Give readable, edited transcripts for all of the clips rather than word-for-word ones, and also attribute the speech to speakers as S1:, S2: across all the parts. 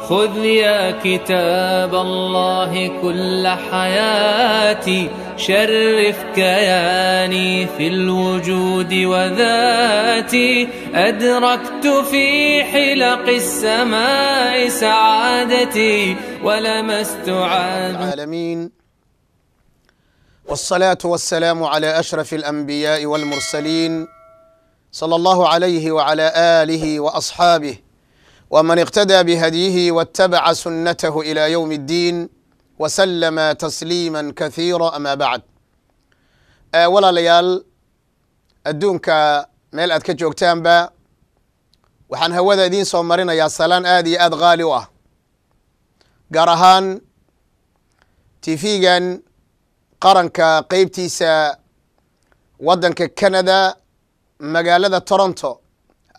S1: خذ يا كتاب الله كل حياتي، شرف كياني في الوجود وذاتي. أدركت في حلق السماء سعادتي، ولمست عذب
S2: العالمين. والصلاة والسلام على أشرف الأنبياء والمرسلين، صلى الله عليه وعلى آله وأصحابه ومن اقتدى بهديه واتبع سنته إلى يوم الدين وسلم تسليما كثيرا. أما بعد، walaalayaal, adduunka meel aad ka joogtaanba, waxaan hawada idiin soo marinayaa salaan aad iyo aad qaali u ah, gaar ahaan TV-gan qaranka qeybtiisa waddanka Canada, magaalada Toronto,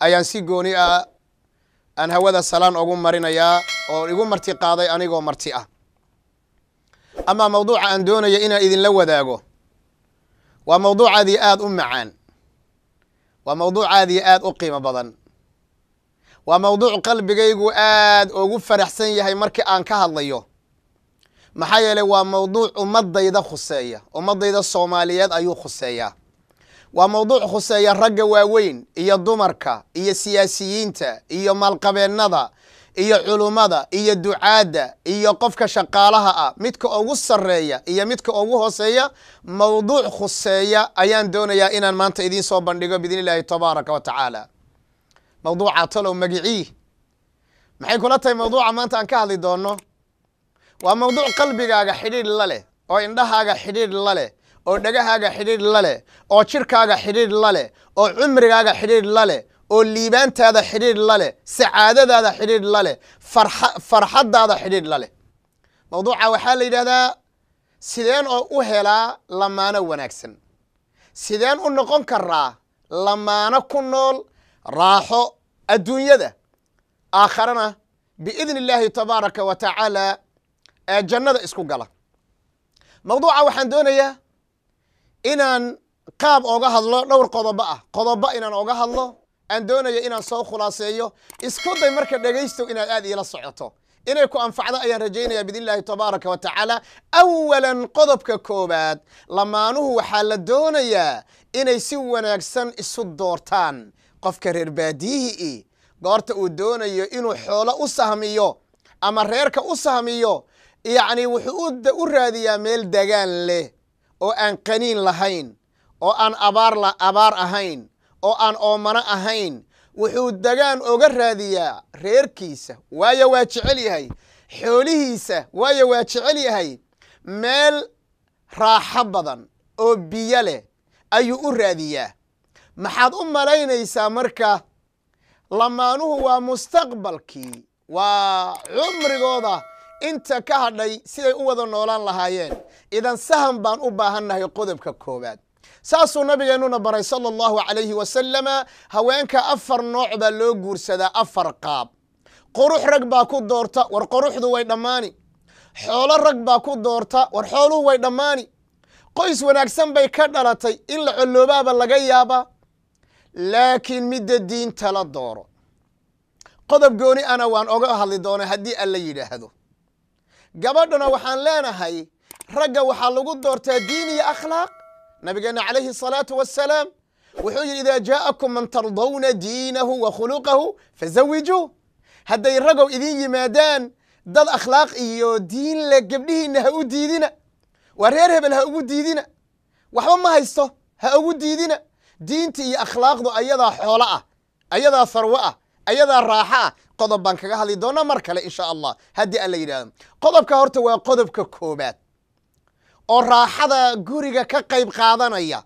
S2: ayaan si gooni ah aan hawada salaan ugu marinayaa oo igu marti qaaday anigoo marti ah. Amaa mawduuca aan doonaya inaan idinla wadaago waa mawduuc aad iyo aad u macaan, waa mawduuc aad iyo aad u qiimo badan, waa mawduuc qalbigaygu aad ugu faraxsan yahay markii aan ka hadlayo. Maxaa yeelay, waa mawduuc ummadayda khuseeya, ummadayda Soomaaliyeed ayuu khuseeyaa. Waa mawduuc khuseeya ragga waaweyn iyo dumarka iyo siyaasiyiinta iyo maalqabeennada iyo culummada iyo ducaadda iyo qofka shaqaalaha ah, midka ugu sarreeya iyo midka ugu hooseeya. Mawduuc khuseeya ayaan doonayaa inaan maanta idiin soo bandhigo biidni illaahi tabaaraka wa tacaala. Mawduuca talow magicii maxay kula tahay? Mawduuca maanta aan ka hadli doono waa mawduuc qalbigaaga xidhiidh la leh, oo indhahaaga xidhiidh la leh, oo dhegahaaga xidhiidh la leh, oo jirkaaga xidhiidh la leh, oo cumrigaaga xidhiidh la leh, oo liibaantaada xidhiidh la leh, sacaadadaada xidhiidh la leh, farxaddaada xidhiidh la leh. Mawduuca waxaa la yidhahdaa: sideen oo u helaa lamaano wanaagsan? Sideen u noqon karaa lamaano ku nool raaxo adduunyada, aakharana biidni illaahi tabaaraka wa tacaala ee jannada isku gala? Mawduuca waxaan doonayaa inaan qaab ooga hadlo dhowr qodobo ah, qodobo inaan ooga hadlo aan doonaya inaan soo khulaaseeyo. Isku day marka, dhegaystow, inaad aad iila socoto. Inay ku anfacdo ayaan rajaynaya biidni illahi tabaaraka wa tacaala. Awalan, qodobka koobaad, lamaanuhu waxaa la doonayaa inay si wanaagsan isu doortaan. Qofka reer baadiyihii goorta uu doonayo inuu xoolo u sahmiyo ama reerka u sahmiyo, yacni wuxuu u raadiyaa meel degaan leh oo aan qaniin lahayn, oo aan abaar ahayn, oo aan oomano ahayn. Wuxuu degaan oga raadiyaa reerkiisa, waayo waa jecel yahay xoolihiisa, waayo waa jecel yahay. Meel raaxo badan oo biyo leh ayuu u raadiyaa. Maxaad u malaynaysaa marka? Lamaanuhu waa mustaqbalkii, waa cumrigooda inta ka hadhay siday u wada noolaan lahaayeen. Idan sahan baan u baahannahay, qodobka koowaad. Saasuu nabigeennuna baray, sala allahu calayhi wasalama. Haweenka afar nooc baa loo guursadaa, afar qaab. Qurux rag baa ku doorta, war quruxdu way dhammaani. Xoolo rag baa ku doorta, war xooluhu way dhammaani. Qoys wanaagsan bay ka dhalatay, in la colloobaaba laga yaabaa. Laakiin midda diinta la dooro. Qodob gooni ana waan oga hadli doonaa haddii Alla yidhaahdo. Gabadhana waxaan leenahay, ragga waxaa lagu doortaa diin iyo akhlaaq. Nabigeenna calayhi asalaatu wassalaam wuxuu yidhi: "Idaa jaa'akum man tardawna diinahu wa khuluqahu fazawijuuh." Hadday ragow idin yimaadaan dad akhlaaq iyo diin leh, gabdhihiinna ha u diidina. Waa reer hebel ha ugu diidina, waxba ma haysto ha ugu diidina. Diinta iyo akhlaaqdu ayadaa xoolo ah, ayadaa sarwo ah, ayadaa raaxo ah. Qodob baan kaga hadli doonaa mar kale, insha Allah, haddii Alla yidhahdo. Qodobka horta waa qodobka koobaad oo raaxada guriga ka qayb qaadanaya,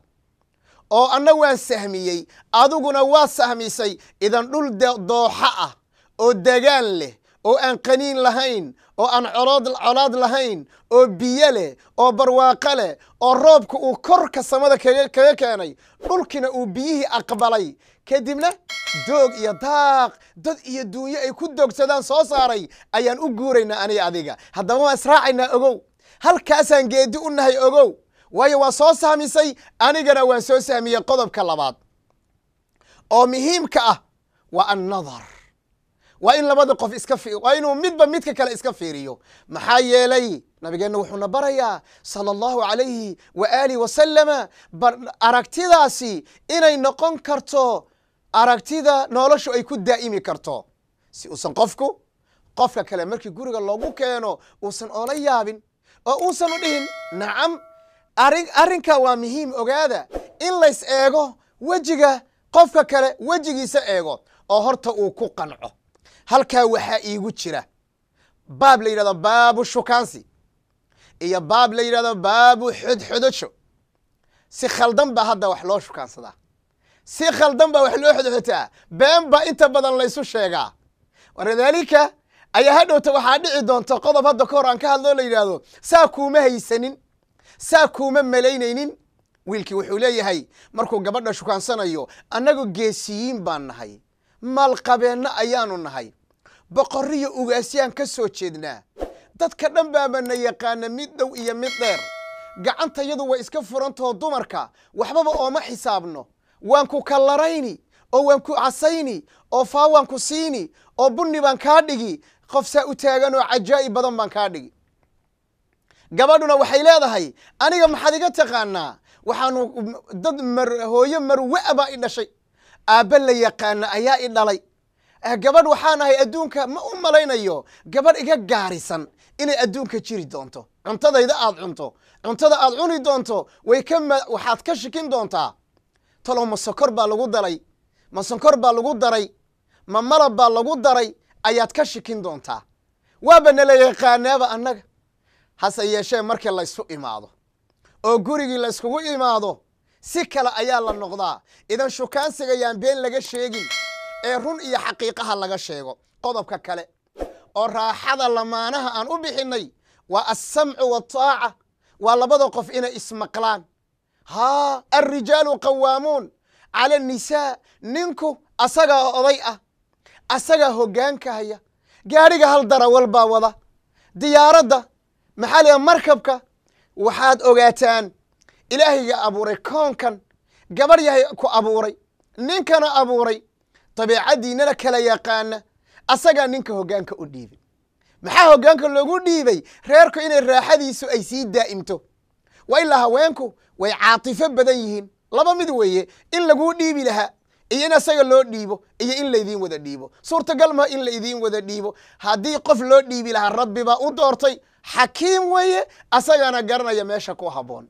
S2: oo anna waan sahmiyey, adiguna waa sahmisay. Idan dhul dooxo ah oo degaan leh, oo aan qaniin lahayn, oo aan colaad lahayn, oo biyo leh, oo barwaaqo leh, oo roobka uu korka samada kaga keenay, dhulkina uu biyihii aqbalay, kadibna doog iyo daaq dad iyo duunyo ay ku doogsadaan soo saaray, ayaan u guuraynaa aniga adiga. Haddaba waan israacaynaa, ogow. Halkaasaan geedi u nahay, ogow, waayo waa soo sahmisay, anigana waan soo sahmiyey. Qodobka labaad oo muhiimka ah waa annadar. Waa in labada qof iska, waa inuu midba midka kale iska fiiriyo. Maxaa yeelay nabigeenna wuxuuna barayaa sala allahu calayhi wa aalihi wasalama aragtidaasi inay noqon karto aragtida noloshu ay ku daa'imi karto, si uusan qofku qofka kale markii guriga loogu keeno uusan oola yaabin oo uusan u dhihin. Nacam, arrinka waa muhiim. Ogaada in lays eego wejiga, qofka kale wejigiisa eego oo horta uu ku qanco. Halkaa waxaa iigu jira baab la yidhahdo baabu shukaansi iyo baab la yidhahdo baabu xodxodosho. Si khaldan baa hadda wax loo shukaansadaa, si khaldan baa wax loo xodxotaa, been baa inta badan laysu sheegaa. Walidaalika ayaa hadhowta waxaa dhici doonta qodob hadda ka hor aan ka hadloo la yidhaahdo saa kuuma haysanin, saa kuuma malaynaynin. Wiilkii wuxuu leeyahay markuu gabadha shukaansanayo, annagu geesiyiin baan nahay, maalqabeenno ayaanu nahay, boqorriyo ugaasyaan ka soo jeednaa, dadka dhan baaba na yaqaana mid dhow iyo mid dheer, gacantayadu way iska furantahoo dumarka waxbaba ooma xisaabno, waan ku kallarayni oo waan ku casayni oo faa waan ku siini oo bunni baan kaa dhigi, qof saa u taagan oo cajaa'ib badan baan kaa dhigi. Gabadhuna waxay leedahay, aniga maxaad iga taqaanaa? Waxaanu dad hooyo marwa baa i dhashay, aabbe la yaqaana ayaa i dhalay, gabadh waxaan ahay adduunka ma u malaynayo gabadh iga gaarisan inay adduunka jiri doonto. Cuntadayda aad cunto, cuntada aad cuni doonto way ka, waxaad ka shikin doontaa talow ma sokor baa lagu daray, ma sonkor baa lagu daray, ma malab baa lagu daray ayaad ka shikin doontaa. Waaba nala yaqaanaaba annaga. Hase yeeshee markii laysu imaado oo gurigii layskugu imaado si kale ayaa la noqdaa. Idan shukaansiga yaan been laga sheegin ee run iyo xaqiiqaha laga sheego. Qodobka kale oo raaxada lamaanaha aan u bixinnay waa alsamcu waltaaca, waa labada qof inay ismaqlaan. Haa, alrijaalu qawaamuun cala annisaa. Ninku asagaa oday ah, asagaa hoggaanka haya gaadhiga, hal darawal baa wada diyaaradda, maxaa layaha, markabka. Waxaad ogaataan ilaahayga abuuray koonkan gabadh yahay ku abuuray, ninkana abuuray, dabiicaddiinana kala yaqaana, asagaa ninka hoggaanka u dhiibay. Maxaa hoggaanka loogu dhiibay? Reerku inay raaxadiisu ay sii daa'imto. Waa ilaa haweenku way caatifo badan yihiin. Laba mid weeye: in laguu dhiibi lahaa iyo in asaga loo dhiibo iyo in laydiin wada dhiibo. Suurtagal ma in laydiin wada dhiibo. Haddii qof loo dhiibi lahaa rabbi baa u doortay, xakiim weeye, asagana garanaya meesha ku habboon.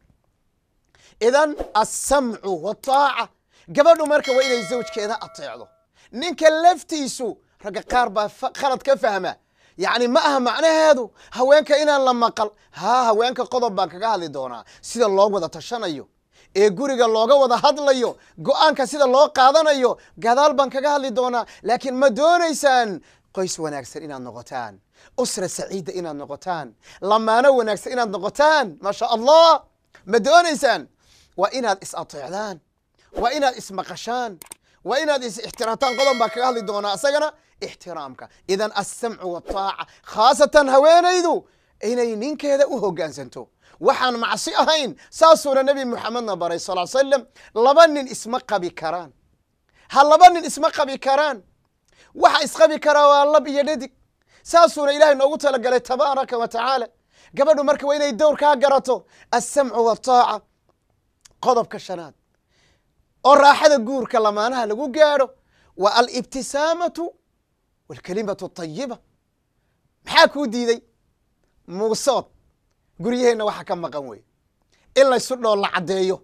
S2: Idan alsamcu waltaaca, gabadhu marka waa inay zawjkeeda ateecdo. Ninka laftiisu, ragga qaar baa khalad ka fahma, yacni ma aha macnaheedu haweenka inaan la maqal. Haa, haweenka qodob baan kaga hadli doonaa, sida loo wada tashanayo ee guriga looga wada hadlayo, go'aanka sida loo qaadanayo gadaal baan kaga hadli doonaa. Laakiin ma doonaysaan qoys wanaagsan inaad noqotaan, usra saciida inaad noqotaan, lamaano wanaagsan inaad noqotaan? Maasha Allah, ma doonaysaan? Waa inaad is ateecdaan, waa inaad ismaqashaan, waa inaad is ixtiraamtaan. Qodob baan kaga hadli doonaa isagana ixtiraamka. Idan alsamcu waltaaca, khaasatan haweenaydu inay ninkeeda u hoggaansanto waxaan macsi ahayn. Saasuuna Nebi Muxamedna baray sal slam. Laba nin isma qabi karaan, ha, laba nin isma qabi karaan. Waxa isqabi karaa waa lab iyo dhadig, saasuuna ilahay noogu talagalay tabaaraka wa tacaala. Gabadhu marka waa inay dowrkaa garato, alsamcu waltaaca. Qodobka shanaad oo raaxada guurka lamaanaha lagu gaadho waa alibtisaamatu walkalimatu ayiba. Maxaa kuu diiday muusood? Guryaheenna waxa ka maqan wey in laysu dhool la caddeeyo.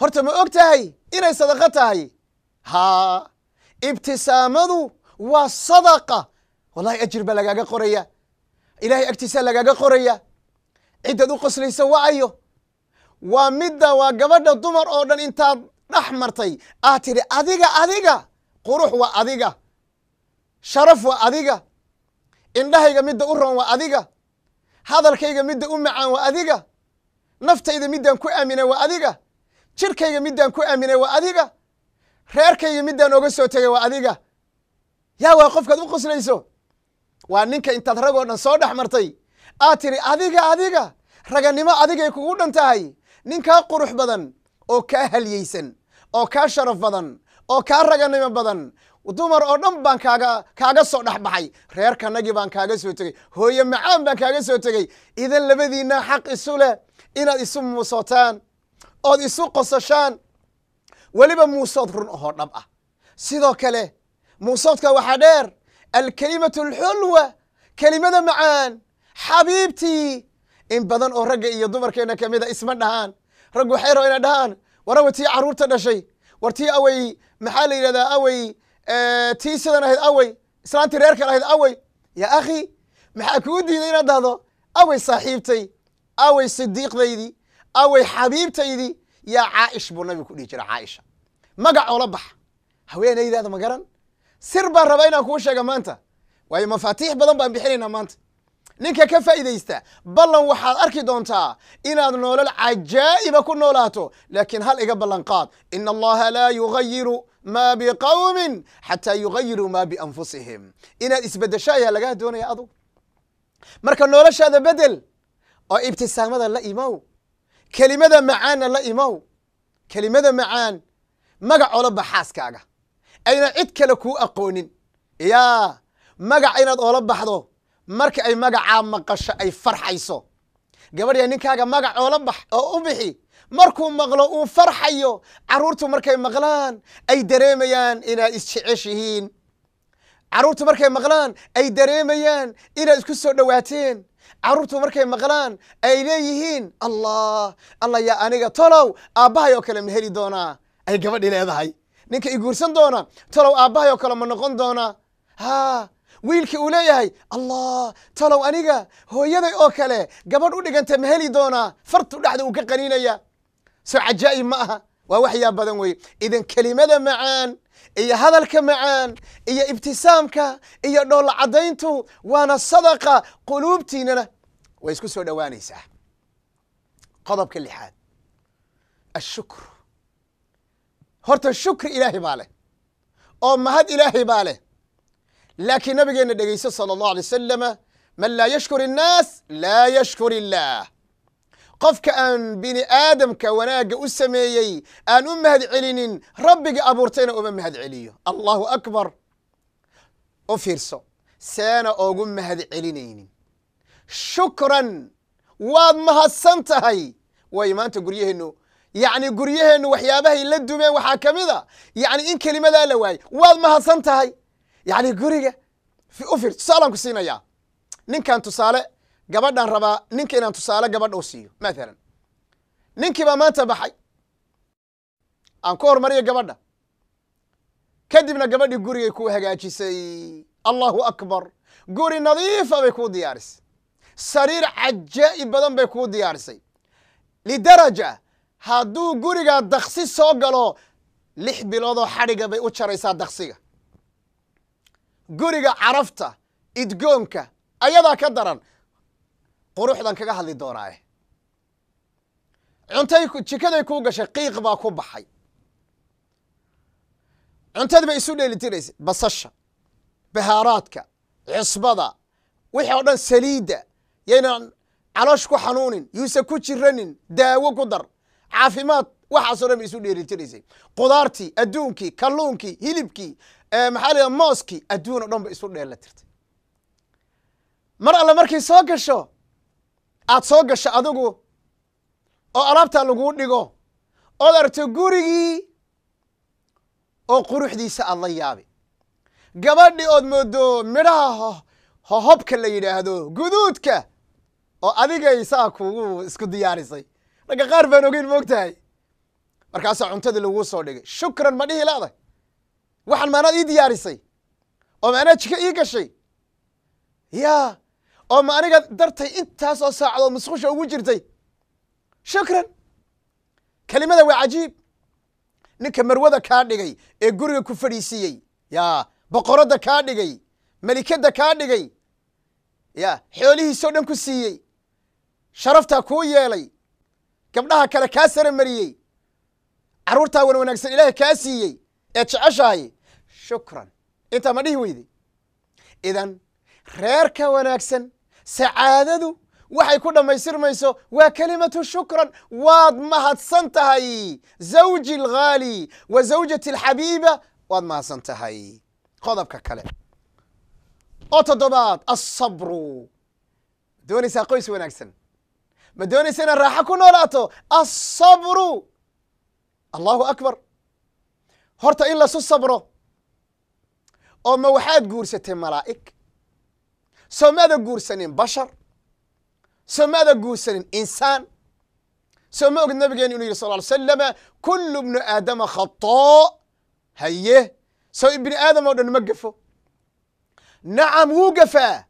S2: Horta ma og tahay inay sadaqo tahay? Haa, ibtisaamadu waa sadaqa. Wallahi ajir baa lagaaga qoraya, ilahay agtiisaa lagaaga qoraya. Ciddaad u qoslaysa waayo waa midda, waa gabadha dumar oo dhan intaad dhex martay aad tidhi adiga, adiga qurux waa adiga, sharaf waa adiga, indhahayga midda u roon waa adiga, hadalkayga midda u macaan waa adiga, naftayda middaan ku aaminay waa adiga, jirkayga middaan ku aaminay waa adiga, reerkayga middaan oga soo tegay waa adiga. Yaa waa qofkaad u qoslayso? Waa ninka intaad ragoo dhan soo dhex martay aad tidhi adiga, adiga raganimo adigay kugu dhan tahay. Nin kaa qurux badan oo kaa halyeysan oo kaa sharaf badan oo kaa raganimo badan Dumar oo dhan baan kaaga soo dhex baxay, reerkanagii baan kaaga soo tegey, hooye macaan baan kaaga soo tegey. Idan labadiinna xaq isu leh inaad isu muusootaan ood isu qososhaan, weliba muusood run ahoo dhab ah. Sidoo kale muusoodka waxaa dheer alkelimatu alxulwa, kelimada macaan, xabiibtii. In badan oo ragga iyo dumarkeena kamida isma dhahaan. Raggu waxay raba inay dhahaan, warawa tii carruurta dhashay, war tii awey, maxaa la yidhahdaa, awey tii sidan ahayd, awey islaantii reerkan ahayd, awey. Ya akhi, maxaa kuu diiday inaad dhahdo awey saaxiibtay, awey sidiiqdaydii, awey xabiibtaydii? Yaa Caa'ish buu nabigu ku dhihi jira. Caaisha magac oola bax haweenaydaada, ma garan. Sir baan rabaa inaan kuu sheega maanta, waayo mafaatiix badan baan bixinaynaa maanta. Ninka ka faa'iidaysta ballan, waxaad arki doontaa inaad noolal cajaa'iba ku noolaato. Laakiin hal iga ballan qaad: ina Allaha laa yugayiru maa biqawmin xataa yugayiruu maa bianfusihim. Inaad isbeddesho ayaa lagaa doonaya adugu. Marka noloshaada bedel oo ibtisaamada la imow, kelimada macaanna la imow. Kelimada macaan, magac oola bax xaaskaaga ayna cid kale kuu aqoonin. Yaa magac inaad oola baxdo, marka ay magacaa maqasho ay farxayso. Gabadhya, ninkaaga magac oola bax oo u bixi, markuu maqlo uu farxayo. Carruurtu markay maqlaan ay dareemayaan inaad isjeceshihiin. Carruurtu markay maqlaan ay dareemayaan inaad isku soo dhowaateen. Carruurtu markay maqlaan ay leeyihiin, "Allah, Allah, yaa aniga tolow aabbahay oo kale ma heli doonaa?" Ay gabadhi leedahay, "Ninka i guursan doona tolow aabbahay oo kale ma noqon doonaa?" Ha, wiilkii uu leeyahay, "Allah, tolow aniga hooyaday oo kale gabadh u dhiganta ma heli doonaa?" Fartu dhexda uu ka qaniinaya. Soo cajaa'ib ma aha? Waa wax yaa badan weye. Idan kelimada macaan iyo hadalka macaan iyo ibtisaamka iyo dhoolla caddayntu waana sadaqa, quluubtiinana way isku soo dhowaanaysaa. Qodobka lixaad, ashukru. Horta shukri Ilaahay baa leh oo mahad Ilaahay baa leh, laakiin nabigeenna dhegeyso, sala Allahu alay wasalama: "Man laa yashkur innaas laa yashkur illaah." Qofka aan bini aadamka wanaagga u sameeyey aan u mahad celinin, Rabbiga abuurtayna uma mahad celiyo. Allahu akbar! U fiirso, seena oogu mahad celinaynin. Shukran, waad mahadsan tahay. Way maanta guryaheennu, yacni guryaheennu waxyaabahay la dumeen waxaa ka mid a, yacni, in kelimadaa la waayey, "Waad mahadsan tahay." Yacni guriga u fiir, tusaalaan ku siinayaa. Ninkan tusaale gabadhaan rabaa, ninka inaan tusaale gabadha u siiyo. Mathalan, ninkii baa maanta baxay, aan ku hormariyo gabadha. Kadibna gabadhii gurigay kuu hagaajisay. Allahu akbar! Guri nadiifa bay kuu diyaarisay, sariir cajaa'ib badan bay kuu diyaarisay, lidaraja hadduu gurigaa daksi soo galo, 6 biloodoo xadhiga bay u jaraysaa daksiga guriga. Carafta idgoonka ayadaa ka daran, quruxdan kaga hadli doonaaye. Cuntay jikaday kuu gashay, qiiq baa ku baxay, cuntadii bay isu dheelitiraysay, basasha, bahaaraadka, cusbada, wixii oo dhan, saliidda, yaynan caloosh ku xanuunin, yuusan ku jiranin, daawo ku dar, caafimaad, waxaasoo dhan bay isu dheelitiraysay. Qudaartii, adduunkii, kalluunkii, hilibkii, maxaa la yidhaha, mooskii, adduun o dhan bay isu dheelitirtay. Mar alle markay soo gasho, aad soo gasho adigu oo alaabtaa laguu dhigo, ood aragto gurigii oo quruxdiisa aad la yaabi, gabadhi ood moodo midhaha hohobka la yidhaahdo, guduudka, oo adigay saa kugu isku diyaarisay. Ragga qaar baan ogeyn, moog tahay. Markaasaa cuntadii laguu soo dhigay. Shukran ma dhihi laada? Waxaan maanaad ii diyaarisay oo maanaa jiko ii gashay ya, oo ma aniga dartay intaasoo saacadood musqusha ugu jirtay? Shukran, kelimada waa cajiib. Ninka marwada kaa dhigay ee guriga ku fadhiisiiyey, ya boqoradda kaa dhigay, melikadda kaa dhigay, ya xoolihiisoo dhan ku siiyey, sharaftaa kuu yeelay, gabdhaha kale kaa sara mariyey, carruurtaa wan wanaagsan Ilaahay kaa siiyey ee jeceshahay, shukran intaa ma dhihi weyday? Idan reerka wanaagsan sacaadadu waxay ku dhammaystirmayso waa kelimatu shukran, waad mahadsan tahay, zawji alghaali wa zawjati alxabiiba, waad mahadsan tahay. Qodobka kale oo toddobaad, asabru. Doonaysaa qoys wanaagsan? Ma doonaysa inaad raaxo ku noolaato? Asabru. Allahu akbar. Horta in lasu sabro. Oo ma waxaad guursatay malaa'ig? Soo maada guursanin bashar? Soo maada guursanin insaan? Soo ma ogid nabigeenu inuu yidhi sal ly salama, kullu bnu aadama khataa? Haye, soo ibni aadam oo dhan ma gafo? Nacam, wuu gafaa.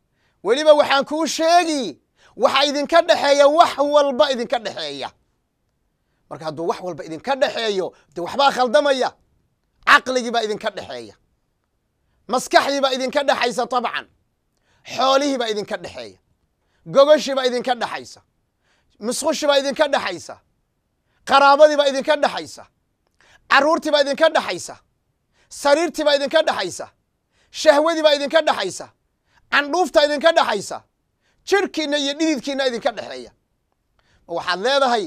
S2: Weliba waxaan kuu sheegi, waxa idinka dhexeeya wax walba idinka dhexeeya. Marka hadduu wax walba idinka dhexeeyo, de waxbaa khaldamaya. Caqligii baa idinka dhexeeya, maskaxdii baa idinka dhexaysa, tabcan xoolihii baa idinka dhexeeya, gogoshii baa idinka dhexaysa, musqushii baa idinka dhexaysa, qaraabadii baa idinka dhexaysa, carruurtii baa idinka dhexaysa, sariirtii baa idinka dhexaysa, shahwadii baa idinka dhexaysa, candhuufta idinka dhexaysa, jirhkiina iyo dhididkiina idinka dhexeeya. Ma waxaad leedahay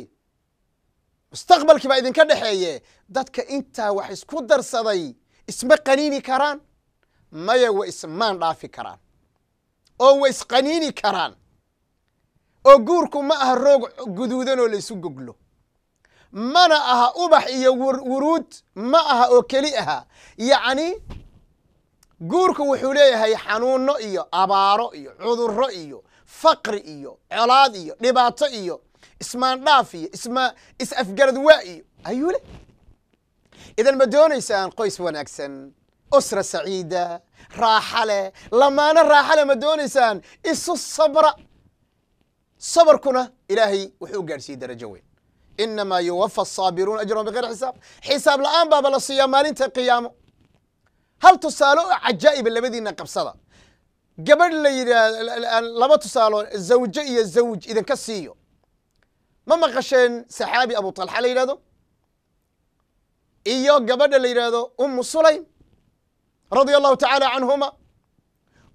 S2: mustaqbalkii baa idinka dhexeeye? Dadka intaa wax isku darsaday isma qaniini karaan? Maya, wa ismaan dhaafi karaan oo wa isqaniini karaan. Oo guurku ma aha roog guduudan oo laysu goglo, mana aha ubax iyo wuruud ma aha oo keli aha. Yacni guurku wuxuu leeyahay xanuuno iyo abaaro iyo cudurro iyo faqri iyo colaad iyo dhibaato iyo ismaandhaaf iyo isma is-afgaradwaa iyo ayuu le. Idan ma doonaysaan qoys wanaagsan, usra saciida, raaxa leh, lamaano raaxa leh? Ma doonaysaan? Isu sabra. Sabarkuna Ilaahay wuxuu u gaadhsiiyey darajo weyn. Inamaa yuwafa asaabiruuna ajrahum bigayri xisaab. Xisaab la'aan baaba la siiyaa maalinta qiyaamo. Hal tusaale oo cajaa'iba labadiina qabsada. Gabadh la yidhaah, laba tusaalo, zawjo iyo zawj idinka siiyo. Ma maqasheen saxaabi Abu Talxa la yidhahdo iyo gabadha la yidhaahdo Umu Sulaym radia Allahu tacaala canhuma?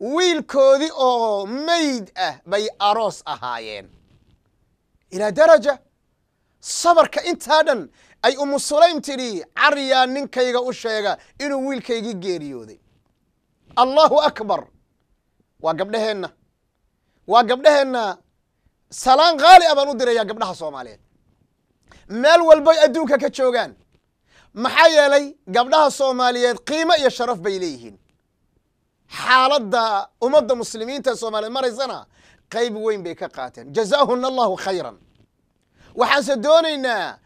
S2: Wiilkoodii oo mayd ah bay aroos ahaayeen. Ilaa daraja sabarka intaa dhan ay Umu Sulaym tidhi, caryaa ninkayga u sheega inuu wiilkaygii geeriyooday. Allahu akbar. Waa gabdhaheenna, waa gabdhaheenna. Salaan khaali a baan u dirayaa gabdhaha Soomaaliyeed meel walbay adduunka ka joogaan. Maxaa yeelay, gabdhaha Soomaaliyeed qiimo iyo sharaf bay leeyihiin. Xaaladda ummadda muslimiinta Soomaaliyeed maraysana qayb weyn bay ka qaateen. Jazaahuna Allahu khayran. Waxaanse doonaynaa,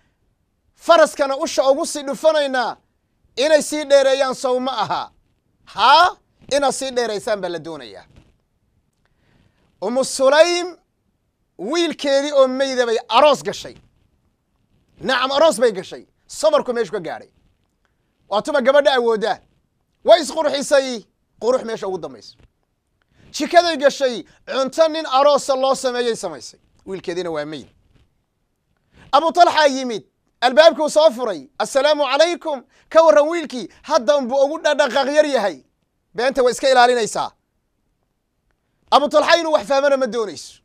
S2: faraskana usha ugu sii dhufanaynaa, inay sii dheereeyaan. Sow ma aha? Haa, inaad sii dheeraysaan baa la doonayaa. Umu Sulaym wiilkeedii oo meyda bay aroos gashay. Nacam, aroos bay gashay. Sabarku meeshu ka gaadhay waa tuma gabadha awooddaa. Way isqurxisay, qurux meesha ugu dambayso. Jikaday gashay, cunto nin aroosa loo sameeyey samaysay. Wiilkeediina waa meyd. Abu Talxaa yimid, albaabkuu soo furay. Assalaamu calaykum, ka warran wiilkii? Hadda unbuu ugu dhadhaqaaq yar yahay. Beenta way iska ilaalinaysaa. Abu Talxa inuu wax fahmana ma doonayso.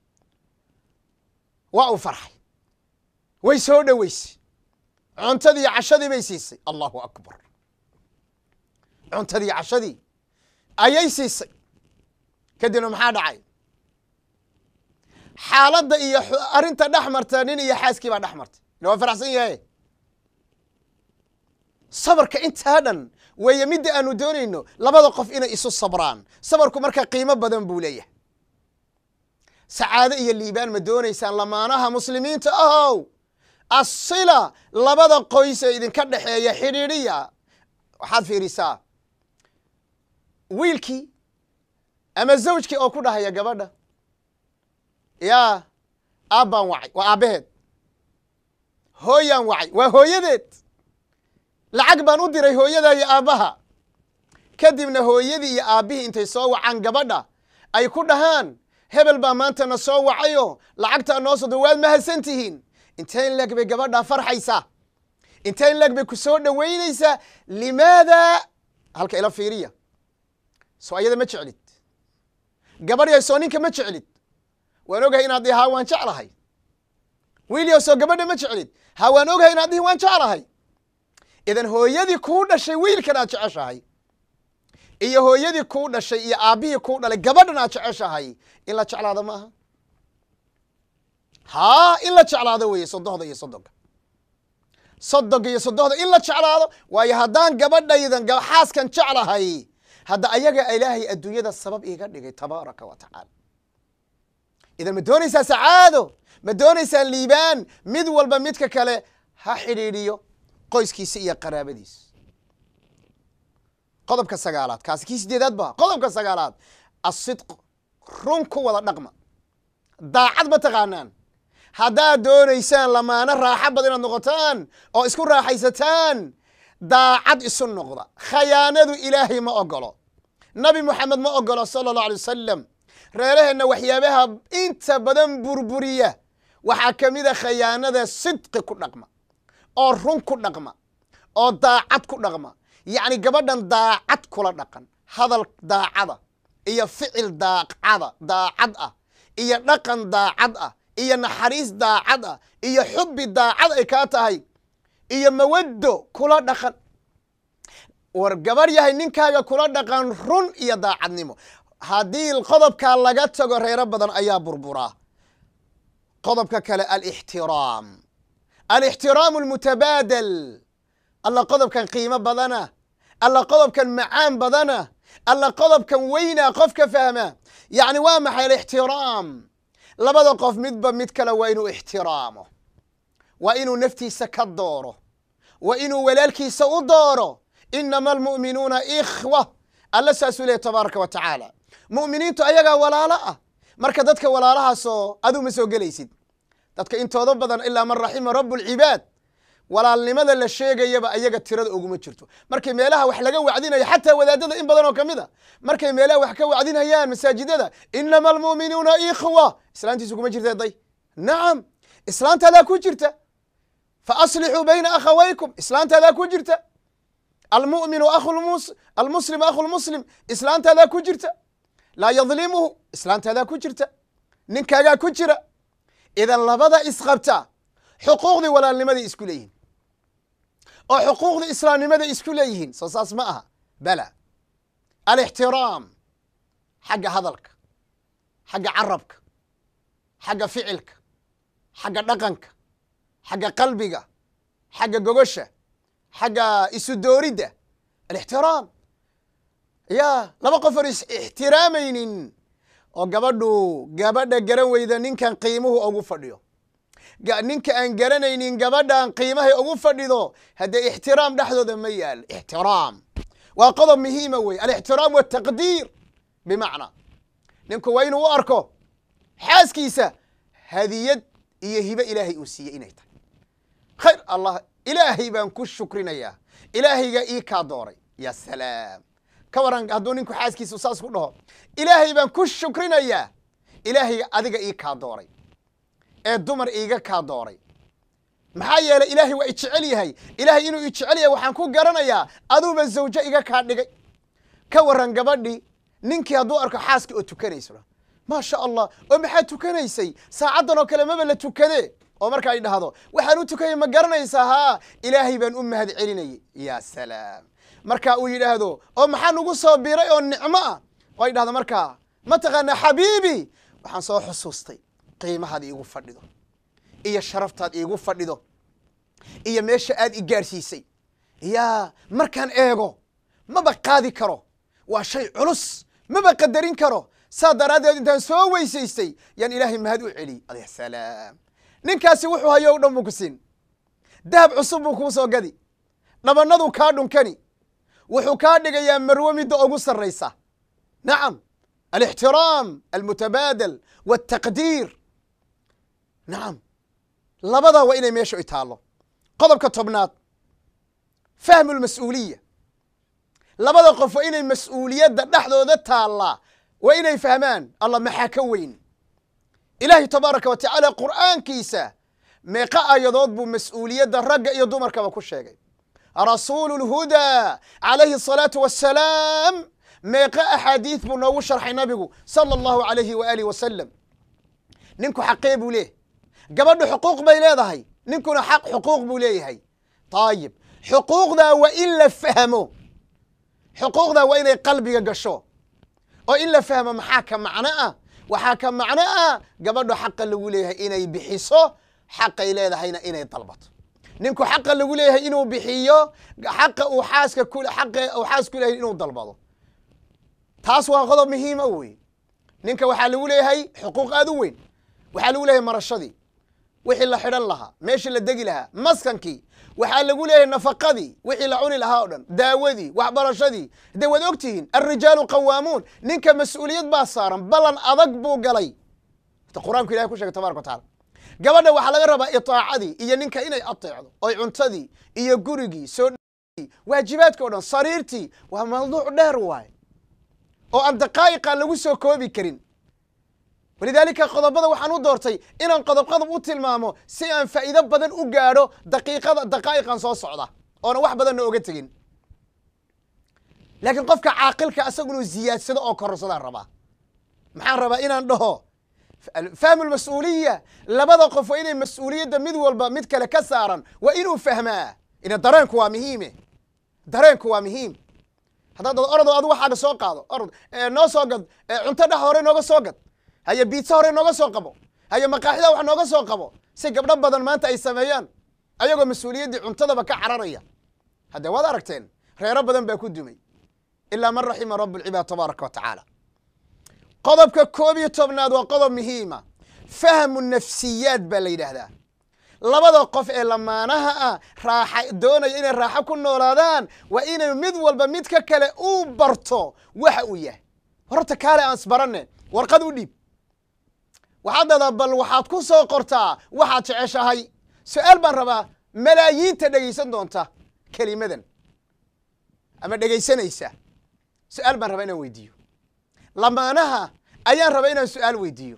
S2: Waa uu farxay, way soo dhoweysay, cuntadii cashadii bay siisay. Allahu akbar. Cuntadii cashadii ayay siisay. Kadibna maxaa dhacay? Xaaladda iyo arrinta dhex marta nin iyo xaaskii baa dhex martay. Ila waa faraxsan yahay. Sabarka intaa dhan weeye midda aanu doonayno, labada qof inay isu sabraan. Sabarku marka qiimo badan buu leeyahay. Sacaado iyo liibaan ma doonaysaan, lamaanaha muslimiinta ahow? Asila labada qoys ee idinka dhexeeya xidhiidhiya. Waxaad fiirisaa wiilkii ama zawjkii oo ku dhahaya gabadha, yaa aabbaan wacay, waa aabbaheed; hooyaan wacay, waa hooyadeed; lacag baan u diray hooyada iyo aabbaha. Kadibna hooyadii iyo aabbihii intay soo wacaan gabadha ay ku dhahaan, hebel baa maantana soo wacayo, lacagtaa noo soo, waad mahadsan tihiin. Inteen leeg bay gabadhaa farxaysaa? Inteen leeg bay ku soo dhoweynaysaa? Limaada? Halka ila fiiriya. Soo ayada ma jeclid? Gabadhyay, soo ninka ma jeclid? Waan ogahay inaad dhihi, haa, waan jeclahay. Wiilyow, soo gabadha ma jeclid? Ha, waan ogahay inaad dhihi, waan jeclahay. Idan hooyadii kuu dhashay wiilkan aad jeceshahay Iyo hooyadii kuu dhashay iyo aabbihii kuu dhalay, gabadhan aad jeceshahay in la jeclaado ma aha? Haa, in la jeclaado weeye. Sodohda iyo sodonka, sodonka iyo sodohda in la jeclaado waayo. Haddaan gabadhaydan xaaskan jeclahay, hadda ayaga Ilaahay adduunyada sabab iiga dhigay, tabaaraka wa tacaala. Idan ma doonaysaa sacaado? Ma doonaysaa liibaan? Mid walba midka kale ha xidhiidhiyo qoyskiisa iyo qaraabadiisa. Qodobka sagaalaad, kaasi kii sideedaad ba. Qodobka sagaalaad, asidq, run ku wada dhaqma, daacad. Ma taqaanaan, haddaad doonaysaan lamaano raaxo badan inaad noqotaan oo isku raaxaysataan, daacad isu noqda. Khayaanadu Ilaahay ma ogolo, Nabi Moxamed ma ogolo, sala Allahu alay wasalam. Reeraheenna waxyaabaha inta badan burburiya waxaa ka mid a khayaanada. Sidqi ku dhaqma oo run ku dhaqma oo daacad ku dhaqma. Yacni gabadhan daacad kula dhaqan, hadal daacada iyo ficil daacada daacad ah iyo dhaqan daacad ah iyo naxariis daacad ah iyo xubbi daacad ay kaa tahay iyo mawaddo kula dhaqan. War gabadh yahay, ninkaaga kula dhaqan run iyo daacadnimo. Haddii qodobkaa laga tago, reero badan ayaa burburaa. Qodobka kale, alixtiraam, alixtiraamu almutabaadal. Alla qodobkan qiimo badana, alla qodobkan macaan badana, alla qodobkan weynaa qofka fahma. Yacni waa maxay alixtiraam? Labada qof midba mid kale waa inuu ixtiraamo, waa inuu naftiisa ka dooro, waa inuu walaalkiisa u dooro. Inama almu'minuuna ikhwa, Alla saasuu lehy, tabaaraka wa tacaala. Mu'miniintu ayagaa walaalo ah. Marka dadka walaalahaasoo aduu ma soo gelaysid. Dadka intooda badan, ilaa man raxima rabu lcibaad, walaalnimada la sheegayaba ayaga tirada uguma jirto. Markay meelaha wax laga wacdinayo, xataa wadaadada in badan oo kamid a markay meelaha wax ka wacdinayaan masaajidada, inama almu'minuuna ikhwa, islaantiisu kuma jirta day. Nacam, islaantaadaa ku jirta. Fa aslixuu bayna akhawaykum, islaantaadaa ku jirta. Almu'minu almuslimu akhu lmuslim, islaantaadaa ku jirta. Laa yadlimuhu, islaantaadaa ku jirta. Ninkaagaa ku jira. Idan labada isqabta xuquuqdii walaalnimaday isku leeyihin oo xuquuqdii islaamnimaday isku leeyihiin. Soo saas ma aha? Bala, alixtiraam xagga hadalka, xagga carabka, xagga ficilka, xagga dhaqanka, xagga qalbiga, xagga gogosha, xagga isu dooridda. Alixtiraam ya laba qof oon is ixtiraamaynin, oo gabadhu gabadha garan weyda ninkan qiimuhu ugu fadhiyo, ninka aan garanaynin gabadhan qiimahay ugu fadhido, haddee ixtiraam dhexdooda ma yaal. Ixtiraam waa qodob muhiima wey, alixtiraam waltaqdiir. Bimacnaa ninku waa inuu u arko xaaskiisa hadiyad iyo hibe Ilaahay uu siiyey inay tahay. Khayr Allah, Ilaahay baan ku shukrinayaa, Ilaahayga ii kaa dooray. Ya salaam! Ka waran hadduu ninku xaaskiisa saas ku dhaho: "Ilaahay baan ku shukrinayaa, Ilaahayga adiga ii kaa dooray ee dumar iiga kaa dooray. Maxaa yeelay Ilaahay waa i jecel yahay. Ilaahay inuu i jecel yahay waxaan ku garanayaa aduuba zawjo iga kaa dhigay." Ka waran gabadhii ninkii hadduu arko xaaskii oo tukanayso: "Maasha Allah, oo maxaad tukanaysay? Saacaddan oo kale maba la tukadee." Oo marka ay dhahdo: "Waxaan u tukayay ma garanaysaa? Haa, Ilaahay baan u mahad celinayay." Ya salaam! Marka uu yidhaahdo: "Oo maxaa nugu soo biray oo nicmo ah?" Oo ay dhahdo markaa: "Ma taqaanaa xabiibi, waxaan soo xusuustay qiimahaad iigu fadhido iyo sharaftaad iigu fadhido iyo meesha aad i gaarsiisay. Yaa markaan eego maba qaadi karo, waa shay culus, maba qadarin karo. Saa daraaddeed intaan soo weysaystay yaan Ilaahay mahad u celiyey." Ya salaam! Ninkaasi wuxuu hayo o dhan buu ku siin, dahab cusub buu kuu soo gadi, dhabanaduu kaa dhunkani, wuxuu kaa dhigayaa marwo midda ugu sarraysa. Nacam, alixtiraam almutabaadal waltaqdiir. Nacam, labadaa waa inay meesha i taallo. Qodobka 10aad, fahmu lmas-uuliya. Labada qof waa inay mas-uuliyadda dhexdooda taallaa waa inay fahmaan. Allah maxaa ka weyn? Ilaahay tabaaraka wa tacaala qur'aankiisa meeqa aayadood buu mas-uuliyadda ragga iyo dumarkaba ku sheegay? Rasuulu lhudaa calayhi asalaatu wassalaam meeqa axaadiis buu noogu sharxay nabigu, sala Allahu alayhi waaalih wasalam? Ninku xaqee buu leeyahy? Gabadhu xuquuq bay leedahay, ninkuna xaq xuquuq buu leeyahay. Taayib, xuquuqdaa waa in la fahmo. Xuquuqda waa inay qalbiga gasho oo in la fahmo. Maxaa ka macno ah? Waxaa ka macno ah gabadho xaqa lagu leeyahay inay bixiso, xaqay leedahayna inay dalbato. Ninku xaqa lagu leeyahay inuu bixiyo, xaqa uu xaaska ku xaqa uu xaas ku leeyahay inuu dalbado. Taas waa qodob muhiima wey. Ninka waxaa lagu leeyahay xuquuq aad u weyn. Waxaa lagu leeyahay marashadii, wixii la xidhan lahaa, meeshii la degi lahaa, maskankii. Waxaa lagu leeyahay nafaqadii, wixii la cuni lahaa o dhan, daawadii, waxbarashadii. Dee waad ogtihiin, alrijaalu qawaamuun. Ninka mas-uuliyad baa saaran, ballan adag buu galay, Qur-aanku Ilahay ku shegay tabaraka wa tacala. Gabadha waxaa laga rabaa itaacadii iyo ninka inay ateecdo, oy cuntadii iyo gurigii soo waajibaadka o dhan, sariirtii. Waa mawduuc dheer waay oo aan daqaa'iqa lagu soo koobi karin. Walidaalika qodobada waxaan u doortay inaan qodob qodob u tilmaamo si aan faa'iido badan u gaadho daqiiqada daqaa'iqan soo socda, oona wax badanna oga tegin. Laakiin qofka caaqilka asagu inuu ziyaadsado oo kororsadaan rabaa. Maxaan rabaa inaan dhaho? Fahmu lmas-uuliya. Labada qof waa inay mas-uuliyadda mid walba mid kale ka saaran waa inuu fahmaa. Ina dareenku waa muhiime, dareenku waa muhiim. Haddaad dad orado, adu waxaaga soo qaado, orod noo soo gad cunto, dhex hore nooga soo gad, haye biitsa hore nooga soo qabo, haye maqaaxida wax nooga soo qabo, si gabdho badan maanta ay sameeyaan, ayagoo mas-uuliyaddii cuntadaba ka cararaya. Haddee waad aragteen, reero badan baa ku dumay, ilaa man raxima rabu lcibaad tabaaraka wa tacaala. Qodobka 11aad waa qodob muhiima, fahmu nafsiyaad baa la yidhaahdaa. Labada qof ee lamaanaha ah raaxa doonaya inay raaxo ku noolaadaan waa inay mid walba midka kale uu barto waxa uu yahay. Horta kaale aan isbaranne. Warqad u dhiib, waxaad dhahdaa, bal waxaad ku soo qortaa waxaad jeceshahay. Su-aal baan rabaa malaayiinta dhegaysan doonta kelimadan ama dhegaysanaysa. Su-aal baan rabaa inaan weydiiyo lamaanaha, ayaan rabaa inaan su-aal weydiiyo.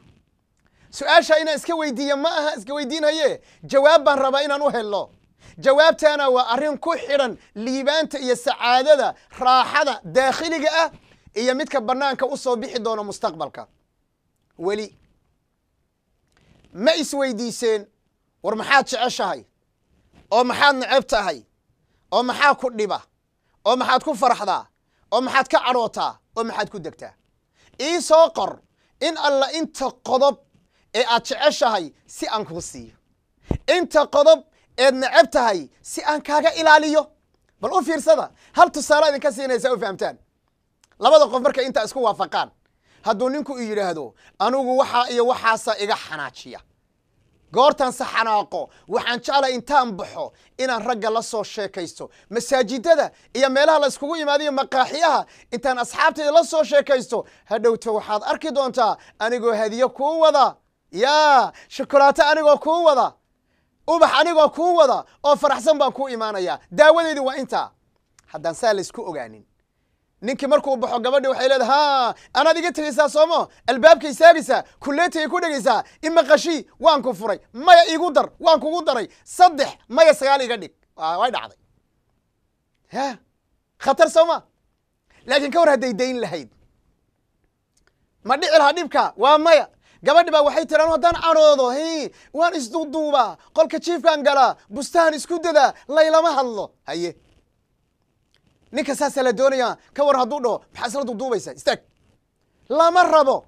S2: Su-aasha inaan iska weydiiyo ma aha iska weydiinhaye, jawaab baan rabaa inaan u helo. Jawaabtaana waa arrin ku xidhan liibaanta iyo sacaadada, raaxada daakhiliga ah iyo midka bannaanka u soo bixi doono mustaqbalka. Weli ma isweydiiseen, war maxaad jeceshahay, oo maxaad neceb tahay, oo maxaa ku dhiba, oo maxaad ku faraxdaa, oo maxaad ka cadhootaa, oo maxaad ku degtaa? Ii soo qor in alla inta qodob ee aad jeceshahay si aan kuu siiyo, inta qodob eed neceb tahay si aan kaaga ilaaliyo. Bal u fiirsada, hal tusaale idinka siinaysa u fahamtaan. Labada qof markay intaa isku waafaqaan, hadduu ninku i yidhaahdo, anigu waxaa iyo waxaasa iga xanaajiya, goortaan se xanaaqo waxaan jeclay intaan baxo inaan ragga la soo sheekaysto, masaajidada iyo meelaha la iskugu imaadayo, maqaaxiyaha, intaan asxaabtayda la soo sheekaysto, hadhowto waxaad arki doontaa anigoo hadiyo kuu wada, yaa shukulaato anigoo kuu wada, ubax anigoo kuu wada oo faraxsan baan kuu imaanayaa. Daawadeydu waa intaa. Haddaan saa laysku ogaanin, ninkii markuu baxo gabadhi waxay leedahay, ha anaad iga tegaysaa soomo? Albaabka istaagaysaa, kulleetayay ku dhegaysaa, imaqashii, waan ku furay, maya iigu dar, waan kugu daray 3, maya 9 iga dhig. Way dhacday ya khatar sooma? Laakiin ka war hadday dayn lahayd, ma dhici lahaa dhibka? Waa maya. Gabadhi baa waxay tiri, anu haddaan cadhoodo hi waan isduuduubaa, qolka jiifkaan galaa, bustahan isku dadaa, laylama hadlo. Haye, ninka saasaa la doonaya. Ka war hadduu dhaho, maxaa isla duuduubaysaa, istaag? Lama rabo,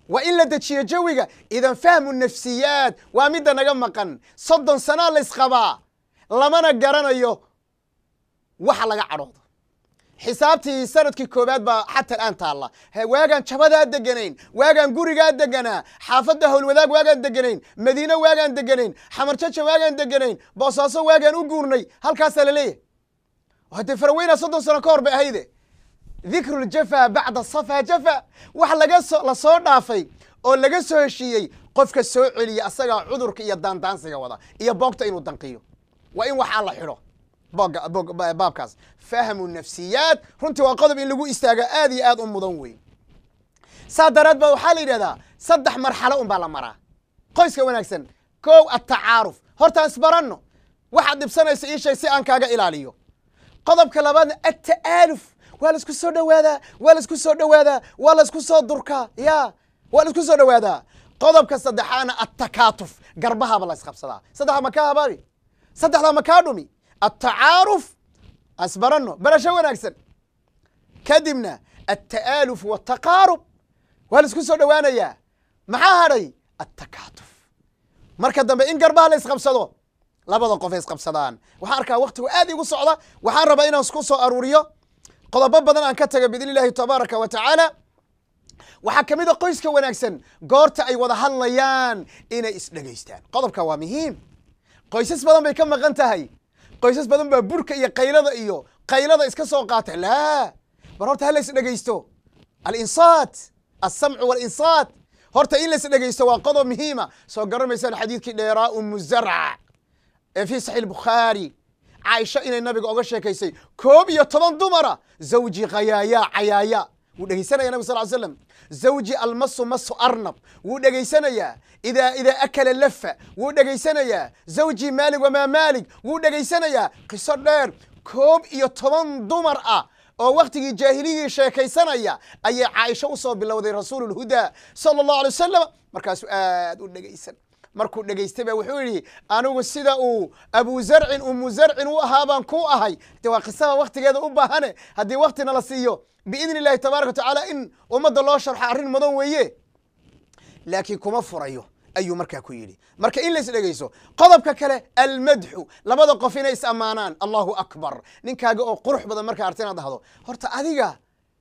S2: waa in la dejiyo jawiga. Idan fahmu nafsiyaad waa midda naga maqan. 30 sanaa laysqabaa, lamana garanayo waxa laga cadhoodo. Xisaabtii sanadkii koowaad baa xata alaan taalla. Waagaan jabadaa deganayn, waagaan gurigaa deganaa, xaafadda Howlwadaag waagaan deganayn, Madiine waagaan deganayn, Xamarjaja waagaan deganayn, Boosaaso waagaan u guurnay, halkaasaa laleeyahay. Haddee faraweyna 30 sano ka hor bay ahayde. Dikru ljafa bacda safa jafa. Wax lagaso la soo dhaafay oo laga soo heshiiyey qofka soo celiya asagaa cudurka iyo daandaansiga wada iyo boogta inuu danqiyo. Waa in waxaa la xidho boogga boog baabkaas. Fahmu nafsiyaad runtii waa qodob in lagu istaaga aad iyo aad u mudan weyn. Saa daraad ba waxaa la yidhahdaa 3 marxalo un baa la maraa qoyska wanaagsan. Kow, atacaaruf. Hortaan isbaranno, waxaad dhibsanaysa ii sheeg si aan kaaga ilaaliyo. Qodobka labaadna atta'aaluf, waa la isku soo dhowaadaa, waa la isku soo dhowaadaa, waa la isku soo durkaa, ya waa la isku soo dhowaadaa. Qodobka saddexaadna attakaatuf, garbahaaba la isqabsadaa. Saddexda ma kaa habaabi? Saddexdaa ma kaa dhumi? Attacaaruf, asbaranno, barasho wanaagsan. Kadibna alta'aaluf waltaqaarub, waa la isku soo dhowaanayaa. Maxaa hadhay? Altakaatuf. Marka dambe in garbaha la isqabsado, labada qof ay isqabsadaan. Waxaan arkaa waktigu aad igu socda. Waxaan rabaa inaan isku soo aruuriyo qodobo badan aan ka taga biidni illahi tabaaraka wa tacaala. Waxaa ka mid a qoyska wanaagsan goorta ay wada hadlayaan inay isdhegaystaan. Qodobka waa muhiim. Qoysas badan bay ka maqan tahay. Qoysas badan baa burka iyo qaylada iyo qaylada iska soo qaata. Laa, bar horta hala isdhegaysto. Alinsaat, alsamcu walinsaat, horta in la isdhegaysto waa qodob muhiima. Soo garanaysaan xadiidkii dheeraa Umu Zarc ee fi Saxiix Bukhaari, Caaisha inay nabiga oga sheekaysay 11 dumara. Zawji khayaaya cayaaya, wuu dhegeysanaya nabig sal slam. Zawji almasu masu arnab, wuu dhegeysanayaa. Idaa akala lafa, wuu dhegeysanayaa. Zawji maalig wamaa maalig, wuu dhegeysanayaa. Qiso dheer, 11 dumar ah oo waktigii jaahiliyii sheekaysanaya ayay Caaisha usoo bilowday Rasuululhudaa sala allahu alay wasalam. Markaasuu aad u dhegeysan. Markuu dhegeystay ba wuxuu yidhi, anigu sida uu Abu Zarcin Umu Zarcin u ahaa baan ku ahay. De waa qisada waktigeeda u baahane, haddii waktina la siiyo biidni illahi tabaaraka wa tacaala in ummadda loo sharxo arrin mudan weeye, laakiin kuma furayo ayuu markaa ku yidhi. Marka in la is dhegeyso. Qodobka kale, almadxu, labada qof inay is ammaanaan. Allahu akbar! Ninkaaga oo qurux badan markaa arta inaad dhahdo, horta adiga